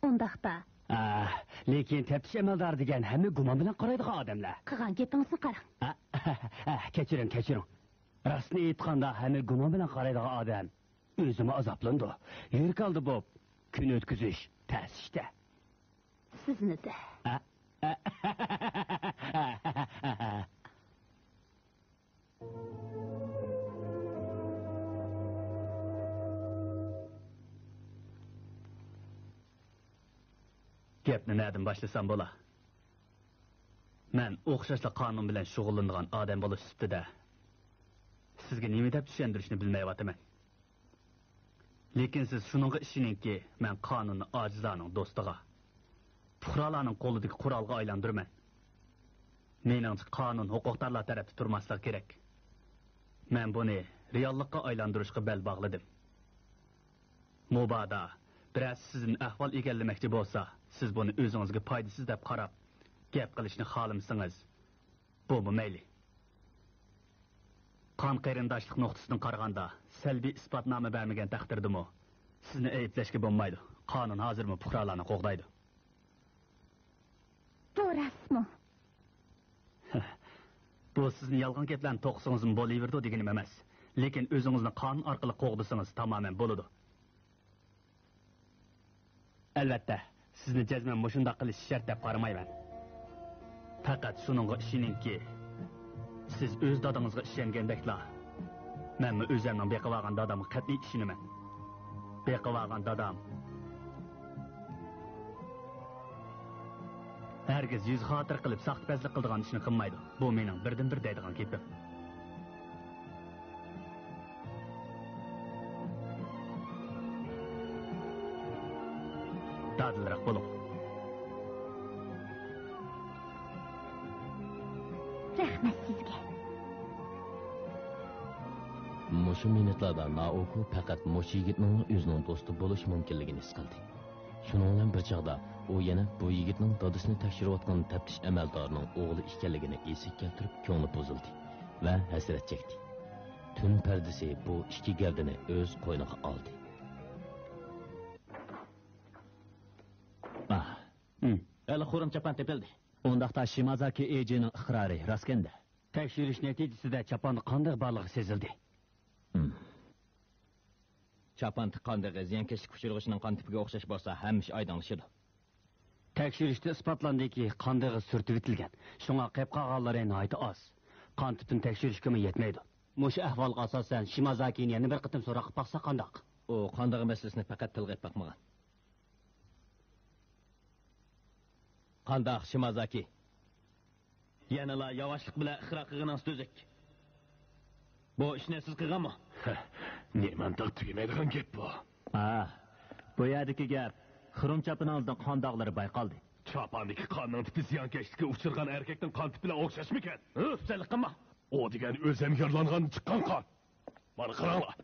ئۇنداقتا. ئاھ، لېكىن تەپتىش ئەمەلدارى دېگەن ھەممە گۇمان بىلەن قارايدىغان ئادەملەر. قىلغان گېپىڭىزنى قاراڭ. ئا، ئا، ئا، كەچۈرۈڭ، كەچۈرۈڭ. راستىنى ئېيتقاندا، ھەممە گۇمان بىلەن قارايدىغان ئادەم ئۆزىمۇ ئازابلىنىدۇ. يۈرەك ئالدى بوپ كۈن ئۆتكۈزۈش تەس ئىشتە. سىزنى-دە. ئا، ئا، گەپنى نەدىن باشلىسام بولا؟ مەن ئوخشاشلا قانۇن بىلەن شۇغۇللىنىدىغان ئادەم بولۇش سۈپىتىدە سىزگە نېمە دەپ چۈشەندۈرۈشنى بىلمەيۋاتىمەن. لېكىن سىز شۇنىڭغا ئىشىنىڭكى، مەن قانۇننى ئاجىزلارنىڭ دوستىغا، پۇقرالارنىڭ قولىدىكى قورالغا ئايلاندۇرىمەن. مېنىڭچە، قانۇن ھوقۇقدارلار تەرەپتە تۇرماسلىقى كېرەك. مەن بۇنى رېئاللىققا ئايلاندۇرۇشقا بەل باغلىدىم. مۇبادا بىرەرسى سىزدىن ئەھۋال ئىگىلىمەكچى بولسا، سىز بۇنى ئۆزىڭىزگە پايدىسىز دەپ قاراپ، گەپ قىلىشنى خالىمىسىڭىز، بۇمۇ مەيلى. قان قېرىنداشلىق نۇقتىسىدىن قارىغاندا، سەلبىي ئىسپاتنامە بەرمىگەن تەقدىردىمۇ سىزنى ئەيىبلەشكە بولمايدۇ. قانۇن ھازىرمۇ پۇقرالارنى قوغدايدۇ. بۇ راستمۇ؟ بۇ سىزنى يالغان گەپلەرنى توقۇسىڭىزمۇ بولۇۋېرىدۇ دېگىنىم ئەمەس. لېكىن ئۆزىڭىزنى قانۇن ئارقىلىق قوغدىسىڭىز تامامەن بولىدۇ. ئەلۋەتتە، سىزنى جەزمەن مۇشۇنداق قىلىشى شەرت دەپ قارىمايمەن. پەقەت شۇنىڭغا ئىشىنىڭكى، سىز ئۆز دادىڭىزغا ئىشەنگەندەكلا، مەنمۇ ئۆزۈمنىڭ بېقىۋالغان دادامغا قەتئىي ئىشىنىمەن. بېقىۋالغان دادام ھەرگىز يۈز خاتىرە قىلىپ ساختىپەزلىك قىلىدىغان ئىشنى قىلمايدۇ. بۇ مېنىڭ بىردىنبىر دەيدىغان گېپىم. دادىلراق بولۇڭ. رەھمەت سىزگە. مۇشۇ مىنۇتلاردا نائوكو پەقەت مۇشۇ يىگىتنىڭلا ئۆزىنىڭ دوستى بولۇشى مۇمكىنلىكىنى ھېس قىلدى. شۇنىڭ بىلەن بىر چاغدا ئۇ يەنە بۇ يىگىتنىڭ دادىسىنى تەكشۈرۈۋاتقان تەپتىش ئەمەلدارىنىڭ ئوغلى ئىكەنلىكىنى ئېسىگە كەلتۈرۈپ، كۆڭلى بۇزۇلدى ۋە ھەسرەت چەكتى. تۈن پەردىسى بۇ ئىككى گەۋدىنى ئۆز قوينىغا ئالدى. ئاھ. ھېلى خۇرۇم چاپان تېپىلدى. ئۇنداقتا شىمازاكى ئېجىنىڭ ئىقرارى راستكەن-دە. تەكشۈرۈش نەتىجىسىدە چاپاندا قان دېغى بارلىقى سېزىلدى. ھىم. چاپاندا قان دېغى زىيانكەشلىك ئۇچرىغۇچىنىڭ قان تىپىگە ئوخشاش بولسا، ھەممە ئىش ئايدىڭلىشىدۇ. تەكشۈرۈشتە ئىسپاتلاندىكى، قان دېغى سۈرتۈۋېتىلگەن. شۇڭا قېپ قالغانلىرى ناھايىتى ئاز. قان تىپىنى تەكشۈرۈشكىمۇ يەتمەيدۇ. مۇشۇ ئەھۋالغا ئاساسەن، شىمازاكىنى يەنە بىر قېتىم سوراق قىلىپ باقساق قانداق؟ ئۇ قان دېغى مەسىلىسىنى پەقەت تىلغا ئېلىپ باقمىغان. قانداق، شىمازاكى؟ يەنىلا ياۋاشلىق بىلەن ئىقرار قىلغىنىڭىز تۈزۈك. بۇ ئىشنى سىز قىلغانمۇ؟ نېمانداق تۈگىمەيدىغان گەپ بۇ؟ ئا، بۇ يەردىكى گەپ، خۇرۇم چاپىنىڭىزدىن قان داغلىرى بايقالدى. چاپاندىكى قاننىڭ تىپى زىيانكەشلىككە ئۇچرىغان ئەركەكنىڭ قان تىپى بىلەن ئوخشاشمىكەن؟ ھە؟ خۇپسەنلىك قىلما. ئۇ دېگەن ئۆزەم يارىلانغاندا چىققان قان. مانا قاراڭلار.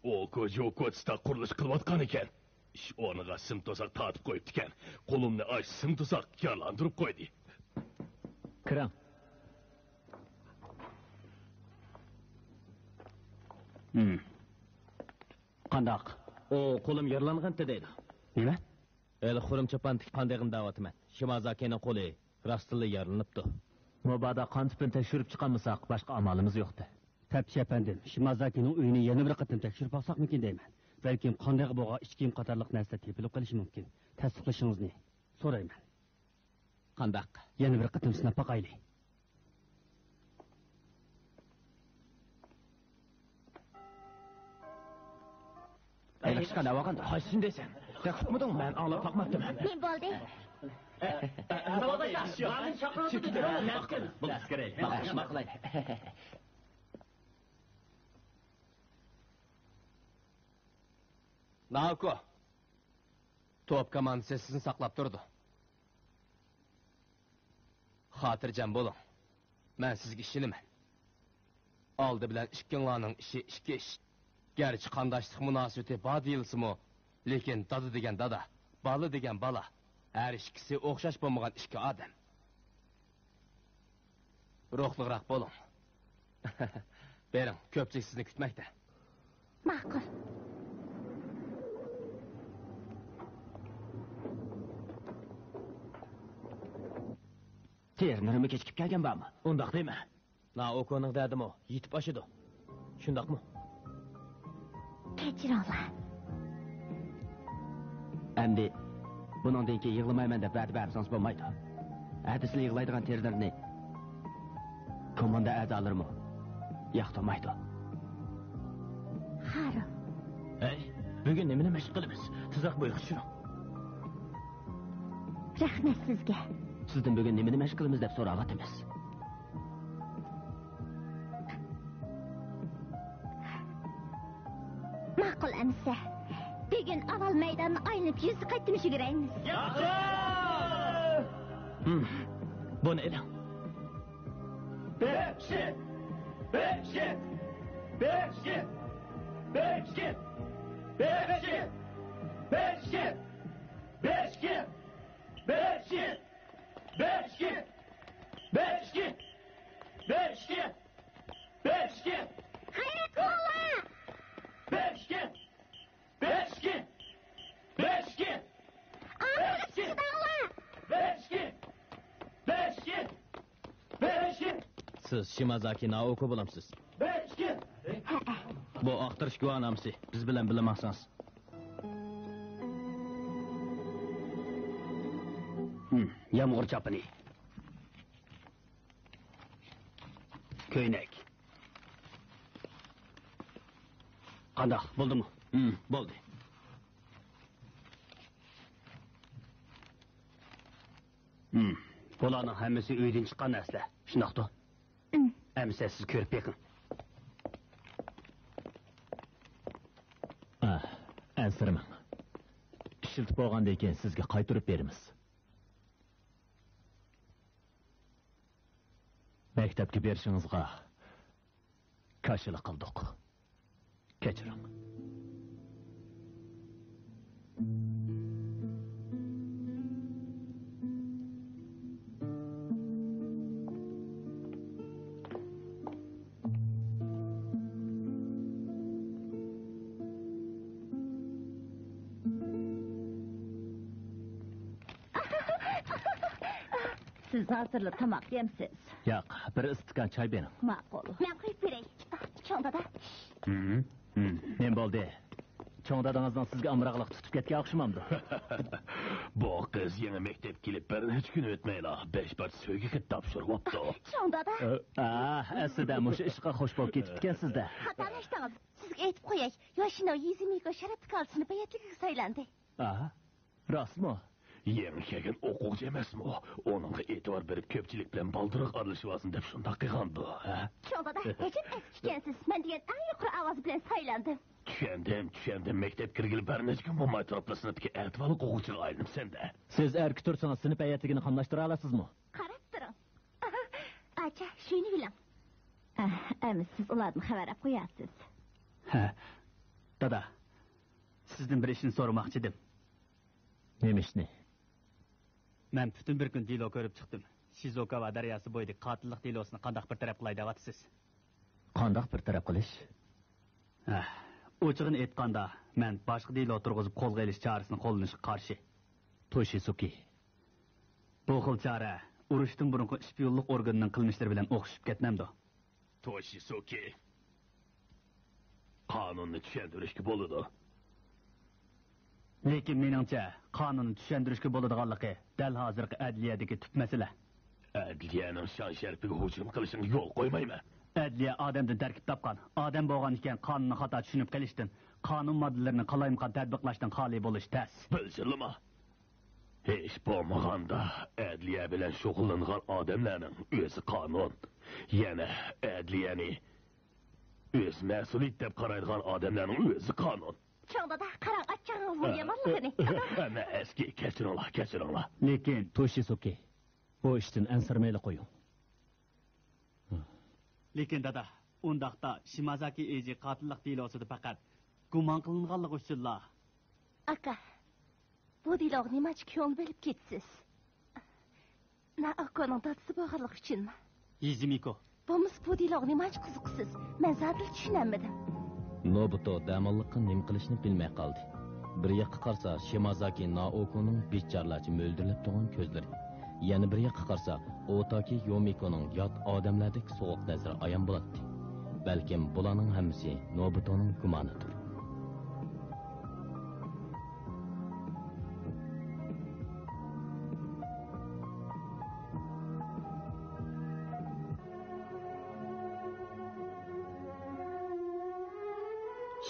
ئوكۇ جوكۇتسدا قۇرۇلۇش قىلىۋاتقان ئىكەن. ئىش ئورنىغا سىم توساق تارتىپ قويۇپتىكەن. قولۇمنى ئاچسا، سىم توساق يارىلاندۇرۇپ قويدى. كىرىڭ. ھىم. قانداق؟ ئۇ قولۇم يارىلانغانتى دەيدۇ. نېمە؟ ھېلى خۇرۇم چاپاندىكى قان دېغىنى دەۋاتىمەن. شىمازاكىنىڭ قولى راستتىنلا يارىلىنىپتۇ. مۇبادا قان تىپىنى تەكشۈرۈپ چىقالمىساق، باشقا ئامالىمىز يوقتى. تەپتىش ئەپەندىم، شىمازاكىنىڭ ئۆيىنى يەنە بىر قېتىم تەكشۈرۈپ باقساقمىكىن دەيمەن. بەلكىم قان دېغى بولغان ئىچ كىيىم قاتارلىق نەرسىلەر تېپىلىپ قېلىشى مۇمكىن. تەستىقلىشىڭىزنى سورايمەن. قانداق؟ يەنە بىر قېتىم سىناپ باقايلى. ھېلىقى چىققان دەۋاتقاندۇ. قايسىسىنى دەيسەن؟ سەن ئۇقمىدىڭمۇ؟ مەن ئاڭلاپ باقماپتىمەن. نېمە بولدى؟ ساۋاقداشلار، ماڭا چاقىرىۋاتىدۇ. بولدى، ئەسكەرەي. ماقۇل، ماقۇل. ناۋكو، توپ كوماندىسى سىزنى ساقلاپ تۇرىدۇ. خاتىرجەم بولۇڭ. مەن سىزگە ئىشىنىمەن. ئالدى بىلەن ئىككىڭلارنىڭ ئىشى ئىككى ئىش. گەرچە قانداشلىق مۇناسىۋىتى بار دېيىلسىمۇ، لېكىن دادا دېگەن دادا، بالا دېگەن بالا. ھەر ئىككىسى ئوخشاش بولمىغان ئىككى ئادەم. روھلۇقراق بولۇڭ. بېرىڭ، كۆپچىلىك سىزنى كۈتمەكتە. ماقۇل. ترېنېرمۇ كېچىكىپ كەلگەن بارمۇ؟ ئۇنداق دېمە. نائوكونىڭ دەردىمۇ يېتىپ ئاشىدۇ. شۇنداقمۇ؟ كەچۈرۈڭلار. ئەمدى بۇنىڭدىن كېيىن يىغلىمايمەن دەپ ۋەدە بەرمىسىڭىز بولمايدۇ. ئەتىسىلا يىغلايدىغان ترېنېرنى كوماندا ئەزالىرىمۇ ياقتۇرمايدۇ. خارۇ. ھەي، بۈگۈن نېمىنى مەشىق قىلىمىز؟ تېزراق بۇيرۇق چۈشۈرۈڭ. رەھمەت سىزگە. سىزدىن بۈگۈن نېمىنى مەشىق قىلىمىز دەپ سوراۋاتىمىز. ماقۇل ئەمىسە. بۈگۈن ئاۋۋال مەيداننى ئايلىنىپ يۈز قېتىم يۈگۈرەيمىز. ياخشى! ھىم، بۇنى ئېلىڭ. بەشكە! بەشكە! بەشكە! بەشكە! بەشكە! بەشكە! بەشكە! بەشكە! بەشكە! بەشكە! بەشكە! بەشكە! ھەرەكەت قىلىڭلار! بەشكە! بەشكە! بەشكە! ئاخىرى چىقىڭلار! بەشكە! بەشكە! بەشكە! سىز شىمازاكى نائوكو بولامسىز؟ بەشكە! ھەئە. بۇ ئاختۇرۇش گۇۋاھنامىسى. بىز بىلەن بىللە ماڭسىڭىز. ھىم، يامغۇر چاپىنى. كۆينەك. قانداق، بولدىمۇ؟ ھىم، بولدى. ھىم، بۇلارنىڭ ھەممىسى ئۆيدىن چىققان نەرسىلەر، شۇنداقتۇ؟ ھىم. ئەمىسە سىز كۆرۈپ بېقىڭ. ئەنسىرىمەڭ. ئىشلىتىپ بولغاندىن كېيىن سىزگە قايتۇرۇپ بېرىمىز. مەكتەپكە بېرىشىڭىزغا كاشىلا قىلدۇق. كەچۈرۈڭ. سىز ھازىرلا تاماق يەمسىز. ياق، بىر ئىستاكان چاي بېرىڭ. ماقۇل. مەن قۇيۇپ بېرەي. چوڭ دادا. ھىم، ھىم. نېمە بولدى؟ چوڭ دادىڭىزنىڭ سىزگە ئامراقلىق تۇتۇپ كەتكەن ئوخشىمامدۇ؟ بۇ قىز يېڭى مەكتەپكە كېلىپ بىر نەچچە كۈن ئۆتمەيلا بەش پارچە سۆگە خېتى تاپشۇرۇۋاپتۇ. چوڭ دادا. ئە، ئا، ئەسلىدە مۇشۇ ئىشقا خوش بولۇپ كېتىپتىكەنسىز-دە. خاتالاشتىڭىز. سىزگە ئېيتىپ قوياي، يوشىنو يىزىمىكو شەرەپلىك ھالدا سىنىپ ھەيئەتلىكىگە سايلاندى. ئاھا. راستمۇ؟ يېڭى كەلگەن ئوقۇغۇچى ئەمەسمۇ؟ ئۇنىڭغا ئېتىبار بېرىپ، كۆپچىلىك بىلەن بالدۇرراق ئارىلىشىۋالسۇن دەپ شۇنداق قىلغاندۇ، ھە؟ چوڭ دادا، ئەجەب ئەسكىكەنسىز. مەن دېگەن ئەڭ يۇقىرى ئاۋاز بىلەن سايلاندىم. چۈشەندىم، چۈشەندىم. مەكتەپكە كىرگىلى بىر نەچچە كۈن بولمايتتى، سىنىپتىكى ئەتىۋارلىق ئوقۇغۇچىغا ئايلىنىپسەن-دە. سىز ئەركە تۇرسىڭىز، سىنىپ ھەيئەتلىكىنى قاملاشتۇرالايسىزمۇ؟ قاراپ تۇرۇڭ. ئاچا، شۇنى بىلىڭ. ئەمىسە سىز ئۇلاردىن خەۋەر ئاپ قويارسىز. ھە. دادا، سىزدىن بىر ئىشنى سورىماقچىدىم. نېمە ئىشنى؟ مەن پۈتۈن بىر كۈن دېلو كۆرۈپ چىقتىم. شىزۇكاۋا دەرياسى بويىدىكى قاتىللىق دېلوسىنى قانداق بىر تەرەپ قىلاي دەۋاتىسىز؟ قانداق بىر تەرەپ قىلىش؟ ھە، ئوچۇقىنى ئېيتقاندا، مەن باشقا دېلو تۇرغۇزۇپ قولغا ئېلىش چارىسىنى قوللىنىشقا قارشى. توشىسۇكى. بۇ خىل چارە ئۇرۇشتىن بۇرۇنقى شپىيونلۇق ئورگىنىنىڭ قىلمىشلىرى بىلەن ئوخشىشىپ كەتمەمدۇ؟ توشىسۇكى. قانۇننى چۈشەندۈرۈشكە بولىدۇ. لېكىن مېنىڭچە، قانۇننى چۈشەندۈرۈشكە بولىدىغانلىقى دەل ھازىرقى ئەدلىيەدىكى تۈپ مەسىلە. ئەدلىيەنىڭ شان-شەرىپىگە ھۇجۇم قىلىشىڭغا يول قويمايمەن. ئەدلىيە ئادەمدىن تەركىب تاپقان. ئادەم بولغان ئىكەن، قانۇننى خاتا چۈشىنىپ قېلىشتىن، قانۇن ماددىلىرىنى قالايمىقان تەتبىقلاشتىن خالىي بولۇش تەس. بىلجىرلىما. ھېچ بولمىغاندا ئەدلىيە بىلەن شۇغۇللانغان ئادەملەرنىڭ ئۆزى قانۇن. يەنە ئەدلىيەنى ئۆز مەسئۇلىيىتى دەپ قارايدىغان ئادەملەرنىڭ ئۆزى قانۇن. چوڭ دادا، قاراڭ، ئاچچىقىڭىزنىڭ يامانلىقىنى. ھەممە ئەسكى، كەچۈرۈڭلار، كەچۈرۈڭلار. لېكىن توشىسۇكى، بۇ ئىشتىن ئەنسىرىمەيلا قويۇڭ. لېكىن دادا، ئۇنداقتا شىمازاكى ئېيجى قاتىللىق دېلوسىدا پەقەت گۇمان قىلىنغانلىقى ئۈچۈنلا. ئاكا، بۇ دېلوغا نېمانچە كۆڭۈل بۆلۈپ كېتىسىز؟ نائوكونىڭ دادىسى بولغانلىقى ئۈچۈنمۇ؟ يىزىمىكو. بولمىسا بۇ دېلوغا نېمانچە قىزىقىسىز؟ مەن زادىلا چۈشىنەلمىدىم. نوبۇتو دەماللىققا نېمە قىلىشنى بىلمەي قالدى. بىر ياققا قارىسا شىمازاكى نائوكونىڭ بىچارىلەرچە مۆلدۈرلەپ تۇرغان كۆزلىرى، يەنە بىر ياققا قارىسا ئوتاكى يومىكونىڭ يات ئادەملەردەك سوغۇق نەزىرى ئايان بولاتتى. بەلكىم بۇلارنىڭ ھەممىسى نوبۇتونىڭ گۇمانىدۇر.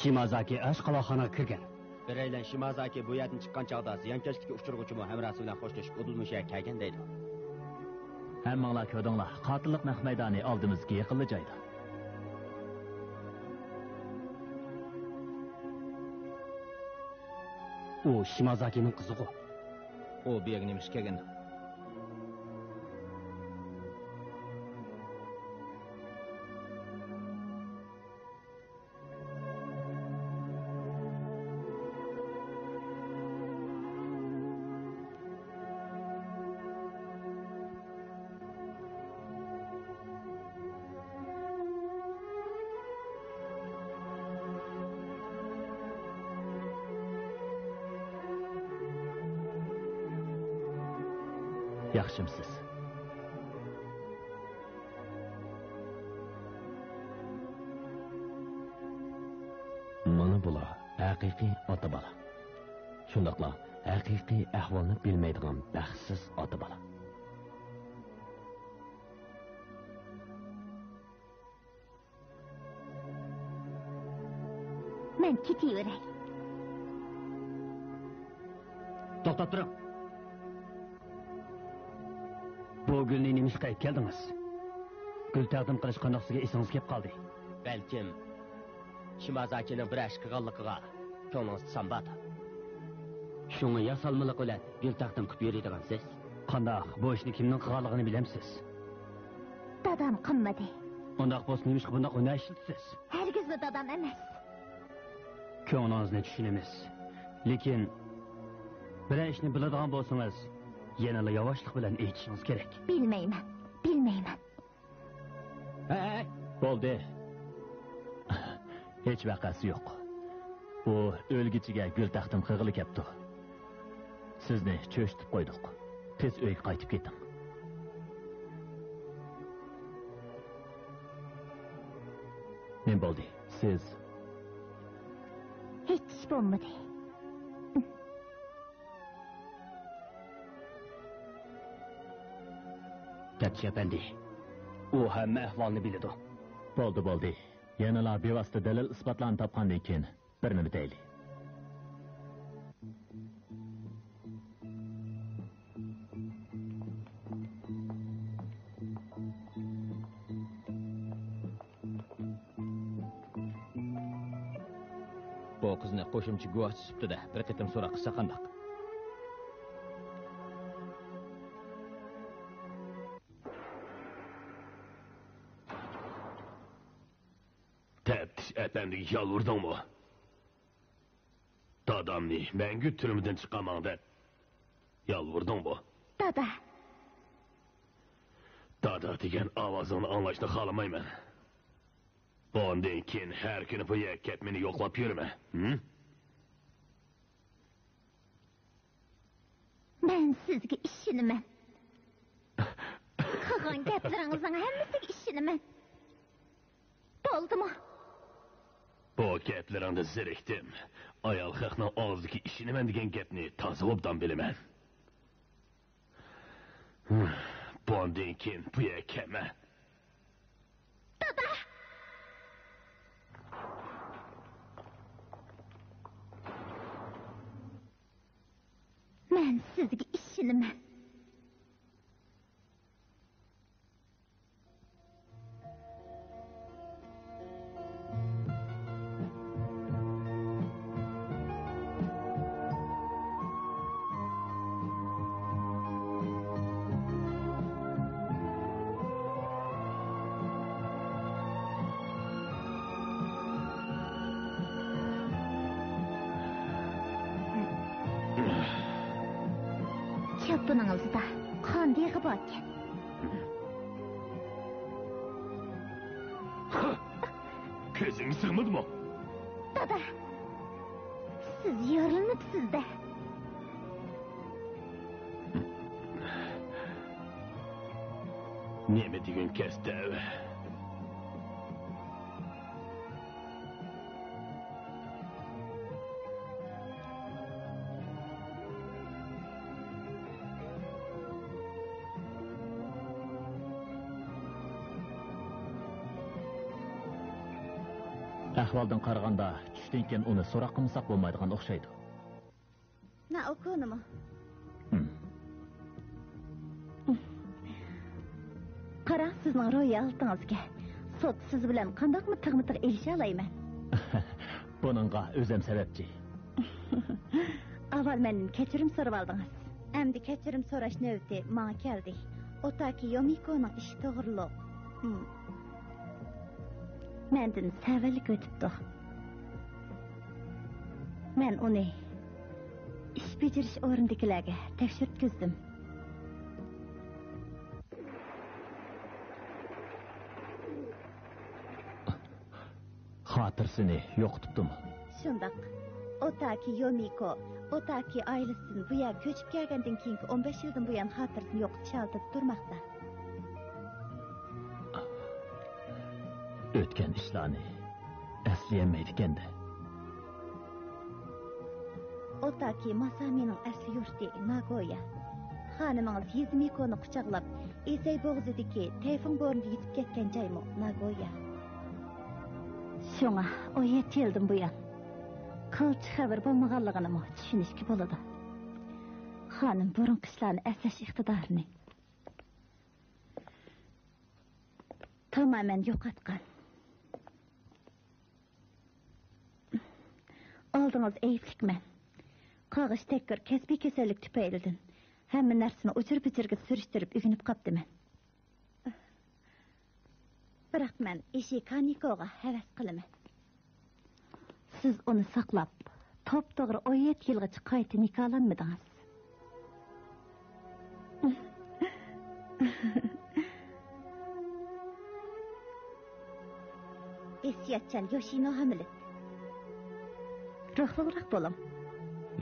شىمازاكى ئاشقاۋاخانىغا كىرگەن. بىرەيلەن شىمازاكى بۇ يەردىن چىققان چاغدا زىيانكەشلىككە ئۇچرىغۇچىمۇ ھەمراھسى بىلەن خوشلىشىپ ئۇدۇل مۇشۇ يەرگە كەلگەن دەيدۇ. ھەممىڭلار كۆردۈڭلار، قاتىللىق نەق مەيدانى ئالدىمىزدىكى يېقىنلا جايدا. ئۇ شىمازاكىنىڭ قىزىغۇ. ئۇ بۇ يەرگە نېمە ئىش كەلگەندۇ؟ ياخشىمسىز؟ مانا بۇلار ھەقىقىي ئاتا-بالا. شۇنداقلا ھەقىقىي ئەھۋالنى بىلمەيدىغان بەختسىز ئاتا-بالا. مەن كېتىۋېرەي. توختاپ تۇرۇڭ. بۇ گۈلنى نېمىشقا ئېلىپ كەلدىڭىز؟ گۈل تەقدىم قىلىش قانداق سىزگە ئېسىڭىز كېلىپ قالدى؟ بەلكىم شىمازاكىنىڭ بىر ئىش قىلغانلىقىغا كۆڭلىڭىز چىدىماپتۇ. شۇڭا ياسالمىلىق بىلەن گۈل تەقدىم قىلىپ يۈرىدىغانسىز. قانداق؟ بۇ ئىشنى كىمنىڭ قىلغانلىقىنى بىلەمسىز؟ دادام قىلمىدى. ئۇنداق بولسا نېمىشقا بۇنداق ھۈنەر ئىشلىتىسىز؟ ھەرگىزمۇ دادام ئەمەس. كۆڭلىڭىزنى چۈشىنىمىز. لېكىن بىرەر ئىشنى بىلىدىغان بولسىڭىز، يەنىلا ياۋاشلىق بىلەن ئېيتىشىڭىز كېرەك. بىلمەيمەن، بىلمەيمەن. ھەي، ھەي، ھەي! بولدى. ھېچ ۋەقەسى يوق. بۇ ئۆلگۈچىگە گۈل تەقدىم قىلغىلى كەپتۇ. سىزنى چۆچۈتۈپ قويدۇق. تېز ئۆيگە قايتىپ كېتىڭ. نېمە بولدى؟ سىز ھېچ ئىش بولمىدى. تەپتىش ئەپەندى، ئۇ ھەممە ئەھۋالنى بىلىدۇ. بولدى، بولدى. يەنىلا بىۋاسىتە دەلىل-ئىسپاتلارنى تاپقاندىن كېيىن، بىر نېمە دەيلى. بۇ قىزنى قوشۇمچە گۇۋاھچى سۈپىتىدە بىر قېتىم سوراق قىلسا قانداق؟ تەپتىش ئەپەندىگە يالۋۇردۇڭمۇ؟ دادامنى مەڭگۈ تۈرمىدىن چىقارماڭ دەپ يالۋۇردۇڭمۇ؟ دادا. دادا دېگەن ئاۋازىڭنى ئاڭلاشنى خالىمايمەن. بۇندىن كېيىن ھەر كۈنى بۇ يەرگە كەپ مېنى يوقلاپ يۈرمە. ھىم؟ مەن سىزگە ئىشىنىمەن. قىلغان گەپلىرىڭىزنىڭ ھەممىسىگە ئىشىنىمەن. بولدىمۇ؟ بۇ گەپلىرىڭدىن زېرىكتىم. ئايال خەقنىڭ ئاغزىدىكى ئىشىنىمەن دېگەن گەپنى تازا ئوبدان بىلىمەن. بۇندىن كېيىن بۇ يەرگە كەلمە. دادا! مەن سىزگە ئىشىنىمەن. چاپىنىڭىزدا قان دېغى باركەن. كۆزۈڭگە سىغمىدىمۇ؟ دادا، سىز يارىلىنىپسىز-دە. نېمە دېگۈن كەستەۋ. ئەھۋالدىن قارىغاندا، چۈشتىن كېيىن ئۇنى سوراق قىلمىساق بولمايدىغان ئوخشايدۇ. نائوكونىمۇ؟ ھىم. قاراڭ، سىزنىڭ روھىي ھالىتىڭىزگە. سوت سىز بىلەن قانداقمۇ تىغمۇ تىغ ئېلىشالايمەن؟ بۇنىڭغا ئۆزۈم سەۋەبچى. ئاۋۋال مەندىن كەچۈرۈم سورىۋالدىڭىز. ئەمدى كەچۈرۈم سوراش نۆۋىتى ماڭا كەلدى. ئوتاكى يومىكونىڭ ئىشى توغرۇلۇق. ھىم. مەندىن سەۋەنلىك ئۆتۈپتۇ. مەن ئۇنى ئىش بېجىرىش ئورنىدىكىلەرگە تەكشۈرتكۈزدۈم. خاتىرىسىنى يوقىتىپتىمۇ؟ شۇنداق. ئوتاكى يومىكو، ئوتاكى ئائىلىسىدىن بۇ يەرگە كۆچۈپ كەلگەندىن كېيىنكى ئون بەش يىلدىن بۇيان خاتىرىسىنى يوقىتىش ھالىتىدە تۇرماقتا. ئۆتكەن ئىشلارنى ئەسلىيەلمەيدىكەن-دە. ئوتاكى ماسامىنىڭ ئەسلى يۇرتى ناگويا. خانىمىڭىز يىزمىكونى قۇچاقلاپ، ئىسەي بوغۇزىدىكى تەيفۇڭ بورىنىدا يىتىپ كەتكەن جايمۇ ناگويا. شۇڭا ئون يەتتە يىلدىن بۇيان قىلچە خەۋىرى بولمىغانلىقىنىمۇ چۈشىنىشكە بولىدۇ. خانىم بۇرۇنقى ئىشلارنى ئەسلەش ئىقتىدارىنى تامامەن يوقاتقان. ئالدىڭىزدا ئەيىبلىكمەن. قارغىش تەككۈر كەسپىي كېسەللىك تۈپەيلىدىن ھەممە نەرسىنى ئۇجۇر-بۇجۇرىغا سۈرۈشتۈرۈپ ئۆگىنىپ قاپتىمەن. بىراق مەن ئىشى كانىكوغا ھەۋەس قىلىمەن. سىز ئۇنى ساقلاپ، توپتوغرا ئون يەتتە يىلغىچە قايتا نىكاھلانمىدىڭىز. ھېسسىياتچان يوشىنو ھامىلىد. روھلۇغراق بولۇڭ.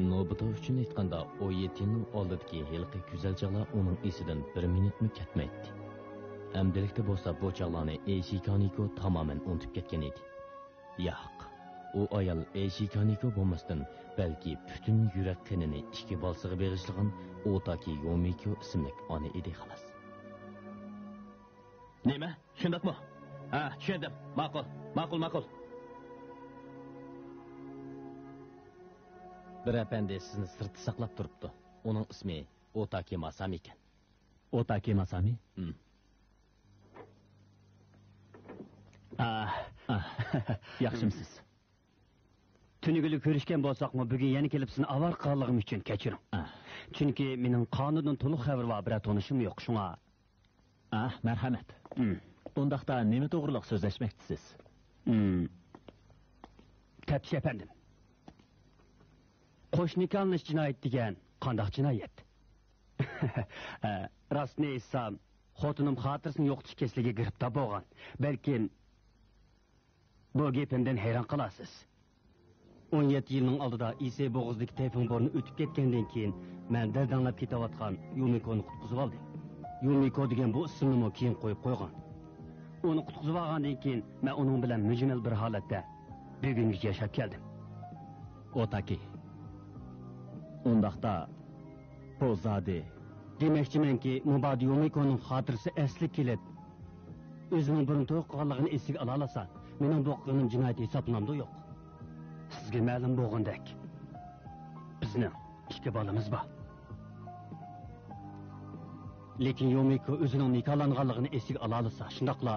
نوبۇتو ئۈچۈن ئېيتقاندا، ئون يەتتە يىلنىڭ ئالدىدىكى ھېلىقى گۈزەل چاغلار ئۇنىڭ ئېسىدىن بىر مىنۇتمۇ كەتمەيتتى. ئەمدىلىكتە بولسا بۇ چاغلارنى ئېيشى كانىكو تامامەن ئۇنتۇپ كەتكەن ئىدى. ياق، ئۇ ئايال ئېيشى كانىكو بولماستىن، بەلكى پۈتۈن يۈرەك قېنىنى ئىككى بالىسىغا بېغىشلىغان ئوتاكى يومىكو ئىسىملىك ئانا ئىدى، خالاس. نېمە؟ شۇنداقمۇ؟ ھە، چۈشەندىم. ماقۇل، ماقۇل، ماقۇل. بىر ئەپەندى سىزنى سىرتتا ساقلاپ تۇرۇپتۇ. ئۇنىڭ ئىسمى ئوتاكى ماسامى ئىكەن. ئوتاكى ماسامى؟ ھىم. ئاھ، ئاھ. ياخشىمسىز؟ تۈنۈگۈنلا كۆرۈشكەن بولساقمۇ، بۈگۈن يەنە كېلىپ سىزنى ئاۋارە قىلغانلىقىم ئۈچۈن كەچۈرۈڭ. ئاھ. چۈنكى مېنىڭ قانۇندىن تولۇق خەۋىرى بار بىرەر تونۇشۇم يوق، شۇڭا. ئاھ، مەرھەمەت. ھىم. ئۇنداقتا نېمە توغرىلىق سۆزلەشمەكچىسىز؟ ھىم. تەپتىش ئەپەندىم. قوش نىكاھلىنىش جىنايىتى دېگەن قانداق جىنايەت؟ ھە، راستىنى ئېيتسام، خوتۇنۇم خاتىرىسىنى يوقىتىش كېسىلىگە گىرىپتار بولغان. بەلكىم بۇ گېپىمدىن ھەيران قالارسىز. ئون يەتتە يىلنىڭ ئالدىدا ئىسەي بوغۇزىدىكى تەيفۇڭ بورىنى ئۆتۈپ كەتكەندىن كېيىن، مەن دەلدەڭلەپ كېتىۋاتقان يۇمىكونى قۇتقۇزۇۋالدىم. يۇمىكو دېگەن بۇ ئىسىمنىمۇ كېيىن قويۇپ قويغان. ئۇنى قۇتقۇزۇۋالغاندىن كېيىن، مەن ئۇنىڭ بىلەن مۈجمەل بىر ھالەتتە بۈگۈنگىچە ياشاپ كەلدىم. ئوتاكى. ئۇنداقتا، بۇ زادى. دېمەكچىمەنكى، مۇبادا يۇمىكونىڭ خاتىرىسى ئەسلىگە كېلىپ، ئۆزىنىڭ بۇرۇن توي قىلغانلىقىنى ئېسىگە ئالالىسا، مېنىڭ بۇ قىلغىنىم جىنايەت ھېسابلىنامدۇ، يوق؟ سىزگە مەلۇم بولغىنىدەك، بىزنىڭ ئىككى بالىمىز بار. لېكىن يومىكو ئۆزىنىڭ نىكاھلانغانلىقىنى ئېسىگە ئالالىسا، شۇنداقلا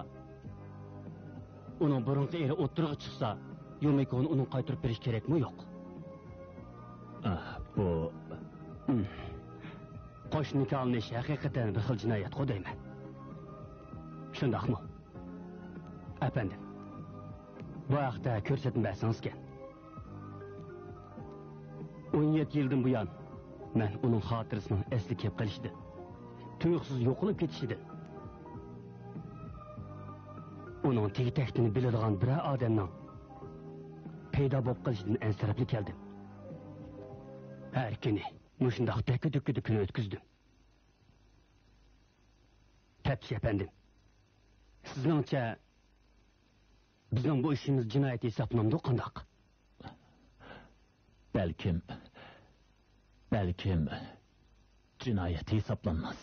ئۇنىڭ بۇرۇنقى ئېرى ئوتتۇرىغا چىقسا، يومىكونى ئۇنىڭ قايتۇرۇپ بېرىش كېرەكمۇ يوق؟ ئاھ، بۇ. ھىم. قوش نىكاھلىنىش ھەقىقەتەن بىر خىل جىنايەتقۇ دەيمەن. شۇنداقمۇ؟ ئەپەندىم، بۇ ھەقتە كۆرسەتمە بەرسىڭىزكەن. ئون يەتتە يىلدىن بۇيان، مەن ئۇنىڭ خاتىرىسىنىڭ ئەسلىگە كېلىپ قېلىشىدىن، تۇيۇقسىز يوقىلىپ كېتىشىدىن، ئۇنىڭ تېگى-تەكتىنى بىلىدىغان بىرەر ئادەمنىڭ پەيدا بولۇپ قېلىشىدىن ئەنسىرەپلا كەلدىم. ھەر كۈنى مۇشۇنداق دەككە-دۈككىدە كۈن ئۆتكۈزدۈم. تەپتىش ئەپەندىم، سىزنىڭچە، بىزنىڭ بۇ ئىشىمىز جىنايەت ھېسابلىنامدۇ قانداق؟ بەلكىم، بەلكىم جىنايەت ھېسابلانماس.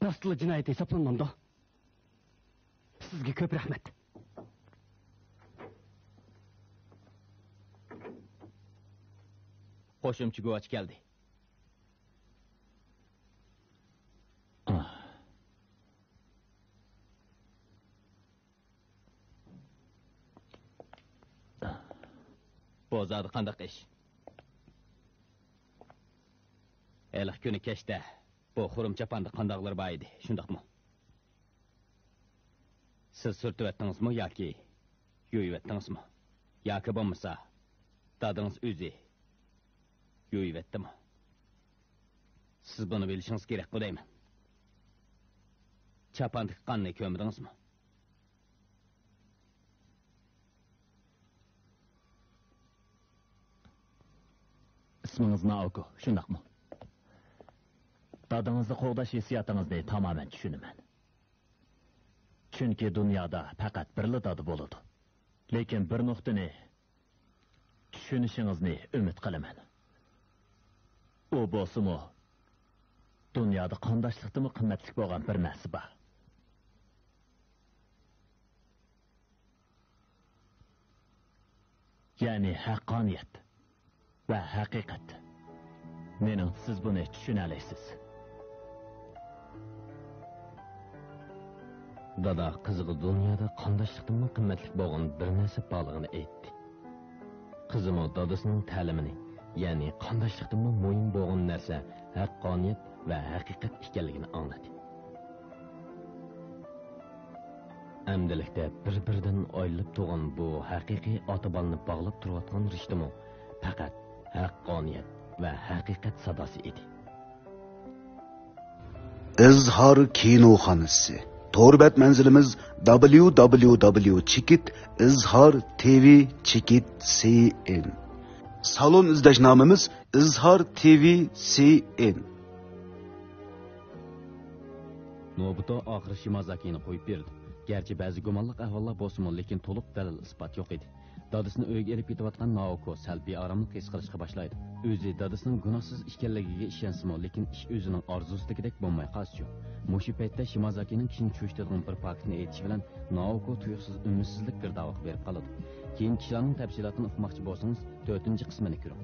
راستلا جىنايەت ھېسابلانمامدۇ؟ سىزگە كۆپ رەھمەت. قوشۇمچە گۇۋاچ كەلدى. بۇ زادى قانداق ئىش؟ ھېلىقى كۈنى كەچتە بۇ خۇرۇم چاپاندا قانداقلىرى بار ئىدى، شۇنداقمۇ؟ سىز سۈرتۈۋەتتىڭىزمۇ ياكى يۇيۇۋەتتىڭىزمۇ؟ ياكى بولمىسا، دادىڭىز ئۆزى يۇيۇۋەتتىمۇ؟ سىز بۇنى بىلىشىڭىز كېرەكقۇ دەيمەن. چاپاندىكى قاننى كۆرمىدىڭىزمۇ؟ ئىسمىڭىز نائوكو، شۇنداقمۇ؟ دادىڭىزنى قوغداش ھېسسىياتىڭىزنى تامامەن چۈشىنىمەن. چۈنكى دۇنيادا پەقەت بىرلا دادا بولىدۇ. لېكىن بىر نۇقتىنى چۈشىنىشىڭىزنى ئۈمىد قىلىمەن. ئۇ بولسىمۇ، دۇنيادا قانداشلىقتىنمۇ قىممەتلىك بولغان بىر نەرسە بار. يەنى ھەققانىيەت ۋە ھەقىقەت. مېنىڭچە، سىز بۇنى چۈشىنەلەيسىز. دادا قىزىغا دۇنيادا قانداشلىقتىنمۇ قىممەتلىك بولغان بىر نەرسە بارلىقىنى ئېيتتى. قىزىمۇ دادىسىنىڭ تەلىمىنى، يەنى قانداشلىقتىنمۇ مۇھىم بولغان نەرسە ھەققانىيەت ۋە ھەقىقەت ئىكەنلىكىنى ئاڭلىدى. ئەمدىلىكتە بىر-بىرىدىن ئايرىلىپ تۇرغان بۇ ھەقىقىي ئاتا-بالىنى باغلاپ تۇرۇۋاتقان رىشتىمۇ پەقەت ھەققانىيەت ۋە ھەقىقەت ساداسى ئىدى. ئىزھار كىنوخانىسى. تور بەت مەنزىلىمىز: دابليۇ دابليۇ دابليۇ چېكىت ئىزھار تىۋى چېكىت سىئېن. سالون ئىزدەش نامىمىز: ئىزھار تىۋى سىئېن. نوبۇتو ئاخىرى شىمازاكىنى قويۇپ بېرىدۇ. گەرچە بەزى گۇمانلىق ئەھۋاللار بولسىمۇ، لېكىن تولۇق دەلىل-ئىسپات يوق ئىدى. دادىسىنى ئۆيىگە ئېلىپ كېتىۋاتقان نائوكو سەل بىئاراملىق ھېس قىلىشقا باشلايدۇ. ئۆزى دادىسىنىڭ گۇناھسىز ئىكەنلىكىگە ئىشەنسىمۇ، لېكىن ئىش ئۆزىنىڭ ئارزۇسىدىكىدەك بولماي قالسىچۇ؟ مۇشۇ پەيتتە شىمازاكىنىڭ كىشىنى چۆچۈتىدىغان بىر پاكىتىنى ئېيتىشى بىلەن نائوكو تۇيۇقسىز ئۈمىدسىزلىك گىردابىغا بېرىپ قالىدۇ. كېيىن كىشىلەرنىڭ تەپسىلاتىنى ئۇقماقچى بولسىڭىز، تۆتىنچى قىسمىنى كۆرۈڭ.